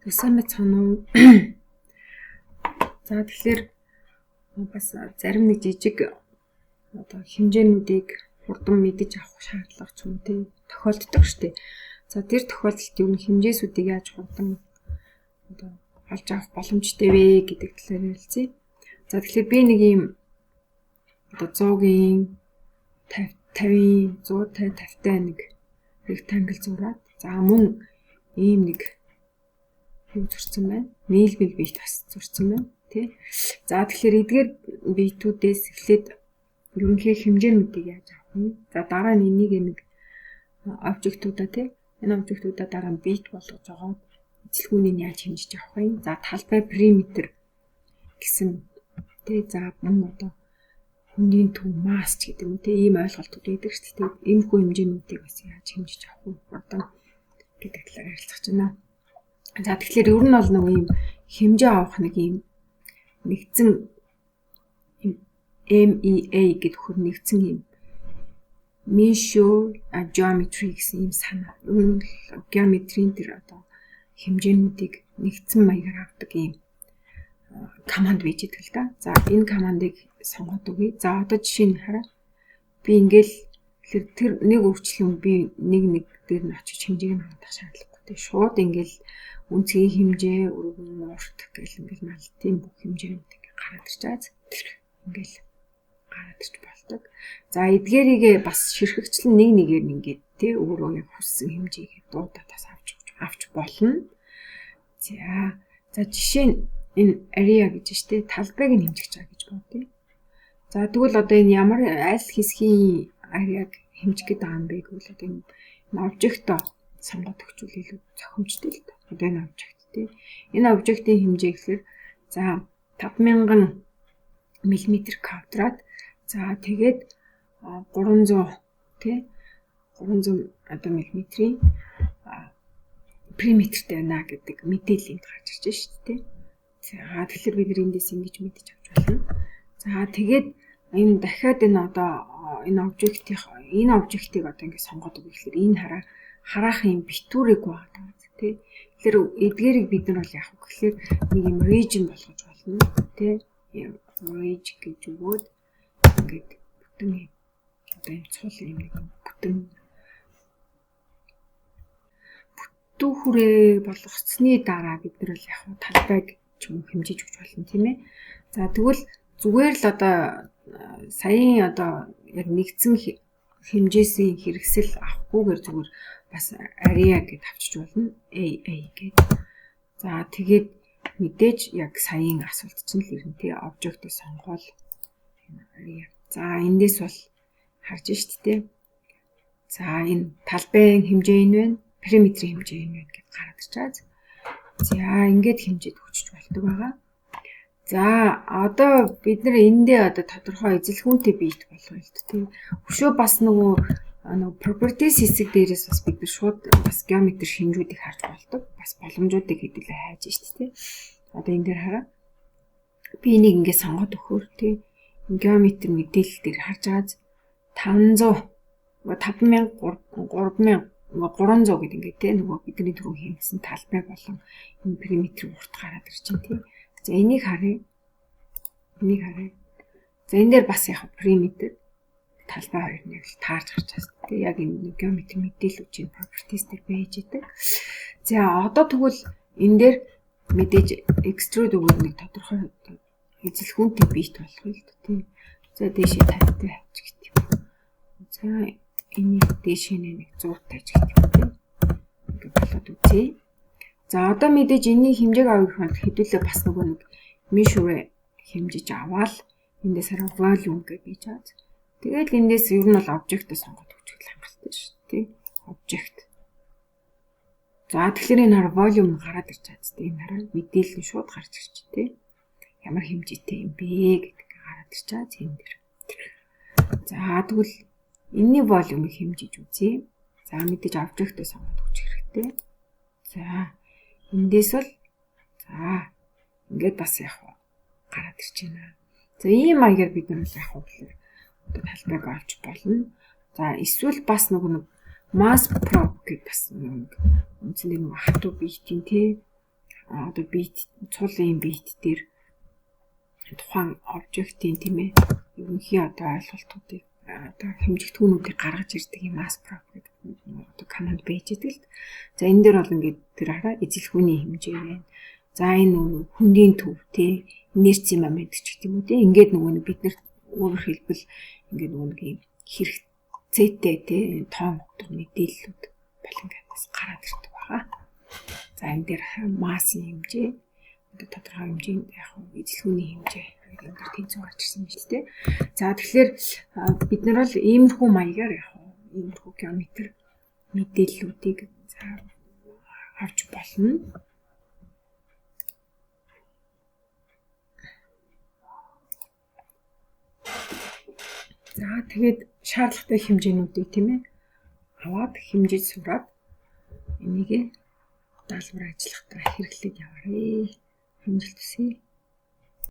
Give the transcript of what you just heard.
Сайн байцгаана уу? За, тэгэхээр бас зарим нэг жижиг одоо хэмжээнүүдийг хурдан мэдэж авах шаардлага ч юм уу, тийм, тохиолддог шүү дээ. За, тэр тохиолдолд юу хэмжээсүүдийг яаж хурдан одоо олж авах боломжтой вэ гэдэг талаар ярилцъя. За, тэгэхээр би нэг ийм одоо 100-ийн 50, 50-ийн 150 50-тай нэг rectangle зураад, за, мөн ийм нэг юу зурсан байна. Нийлбэл биет бас зурсан байна, тий. За, тэгэхээр эдгээр биетүүдээс эхлээд ерөнхий хэмжээнүүдийг яаж авах вэ? За, дараа нь энийг нэг object уудаа, тий. Энэ object уудаа дараа нь биет болгож байгаа эзэлхүүнийг яаж хэмжиж авах вэ? За, талбай, периметр гэсэн, тий. За, мөн одоо хөндийн төв, масс ч гэдэг юм, тий, ийм ойлголтууд байдаг шүү дээ. Иймэрхүү хэмжээнүүдийг бас яаж хэмжиж авах вэ? Хурдан гэдэг талаар ярилцах гэж байна. За, тэгэхээр ер нь бол нэг ийм хэмжээ авах нэг ийм нэгдсэн MEA гэдэг хөр нэгдсэн ийм measure geometry гэсэн ийм санаа. Ер нь геометрийн тэр одоо хэмжээнүүдийг нэгдсэн маягаар авдаг ийм команд байж идэг л да. За, энэ командыг сонгоод өгье. За, одоо жишээ нь хараа. Би ингээл тэгэхээр тэр нэг өөрчлөн би нэг нэг дээр нь очиж хэмжээг нь хангах шаардлагагүй. Тэг шууд ингээл өнцгийн хэмжээ, өргөн, урт гэл ингээл малтын бүх хэмжээнүүд ингээ гараад ирж байгаа. Ингээл гараад ирж болдог. За, эдгээрийг бас ширхэгчлэн нэг нэгээр нь ингээд, тий, өөрөө яг хүссэн хэмжээг дуудаад бас авч болно. За, жишээ нь энэ area гэж штэ, талбайг нь хэмжиж байгаа гэж бодъё. За, тэгвэл одоо энэ ямар аль хэсгийн area-г хэмжих гээд байгаа юм бэ гэвэл одоо энэ object-оо сонгоод өгчүүл илүү зохимжтой л дээ. Одоо энэ object, тий. Энэ object-ийн хэмжээ гэхээр, за, 5000 мм квадрат, за, тэгээд 300, тий, 300 одоо миллиметрийн периметртэй байна гэдэг мэдээлэл энд гарч ирж шүү дээ. За, тэгэхээр бид эндээс ингэж мэдэж авч болно. За, тэгээд энэ дахиад энэ одоо энэ object-ыг одоо ингэ сонгоод өгөх гэхээр энэ хараа хараах юм битүүрэг байгаа, тий. Тэгэхээр эдгээрийг бид нар бол яах вэ гэхээр нэг юм region болгож болно, тий. Region гэж өгөөд ингээд бүтэн юм одоо юм цул юм нэг бүтэн бүтүүхүрээ болгоцсны дараа бид нар бол яг талбайг ч юм уу хэмжиж өгч болно, тийм ээ. За, тэгвэл зүгээр л одоо саяын одоо яг нэгдсэн хэмжээсийн хэрэгсэл авахгүйгээр зүгээр бас area гэд авчиж болно. AA гэд. За, тэгээд мэдээж яг саяын асуулт чинь л ирнэ, тий, object-ыг сонгоол area. За, эндээс бол харж шт, тий. За, энэ талбайн хэмжээ энэ байна, периметрийн хэмжээ энэ байна гэд гараад ирж байгаа. За, ингээд хэмжээд өгчөж болдог байгаа. За, одоо бид нар эндээ одоо тодорхой эзэлхүүнтэй биет болгоё л дээ, тийм. Өшөө бас нөгөө properties хэсэг дээрээс бас бид нар шууд бас геометри шинжүүдийг харж болдог. Бас боломжуудыг хэдүүлээ хайж шт, тийм. Одоо энэ дээр хараа. Би энийг ингээд сонгоод өгөхөөр, тийм, геометри мэдээлэл дээр харж байгаа 500 5000 3000 300 гэдэг ингээд, тийм, нөгөө бидний түрүү хийсэн талбай болон энэ периметрийн урт гараад ирж байна, тийм. За, энийг харъя. Энийг харъя. За, энэ дээр бас яг периметр, талбай хоёр нь яг л таарч гарч байгаа. Тэгээ яг энэ геометри мэдээлэл чинь properties дээр байж идэг. За, одоо тэгвэл энэ дээр мэдээж extrude өгөөд нэг тодорхой эзэлхүүнтэй биет болох юм л да, тийм. За, дээшээ 50-тай авчих гэдэг юм. За, энийг дээшээ нэг 100 тавьж гэдэг юм, тийм. Ингээд болоод үзье. За, одоо мэдээж энэний хэмжээг авах бол хэдүүлээ бас нөгөө нэг measure хэмжиж аваад эндээс хараа volume гэж бийж байгаа. Тэгэл эндээс ер нь бол object-ыг сонгоод өгчих л хангалттай шүү дээ. Тий. Object. За, тэгэхээр энэ хараа volume нь гараад ирж байгаа зү. Энэ хараа мэдээлэл нь шууд гарч ирж, тий. Ямар хэмжээтэй юм бэ гэдэг гараад ирж байгаа зэн дээр. За, тэгвэл энэний volume-ыг хэмжиж үзье. За, мэдээж object-ыг сонгоод өгчих хэрэгтэй. За, эндээс бол, за, ингээд бас яг гараад ирж байна. За, ийм маягаар бид нар яг гэхээр одоо талбайг олж болно. За, эсвэл бас нөгөө нэг mass prop гэдэг бас нэг үндсэндээ нэг хатуу биетийн, тий. одоо бит цулын бит дээр тухайн обжектын, тийм ээ, ерөнхий одоо ойлголтуудыг, одоо хэмжигдэхүүнүүдийг гаргаж ирдэг юм mass prop гэдэг одоо команд байж идэг л. За, энэ дээр бол ингээд тэр хараа эзэлхүүний хэмжээ байна. За, энэ нөгөө хөндийн төв, тий, инерцийн момент ч гэх юм уу, тий. Ингээд нөгөө нэг бид нарт өөрөөр хэлбэл ингээд нөгөө нэг юм хэрэгцээтэй, тий, тоон утга мэдээллүүд бол ингээд бас гараад ирдэг байгаа. За, энэ дээр массын хэмжээ, одоо тодорхой хэмжээнд яг эзэлхүүний хэмжээ энэ дээр тэнцүү гарч ирсэн юм шүү дээ. За, тэгэхээр бид нар бол иймэрхүү маягаар яг иймэрхүү геометр мэдээллүүдийг за авч болно. За, тэгээд шаардлагатай хэмжээнүүдийг, тийм ээ, аваад хэмжиж сураад энийг даалгавар ажиллахдаа хэрэглээд яваарэ. Амжилт хүсье.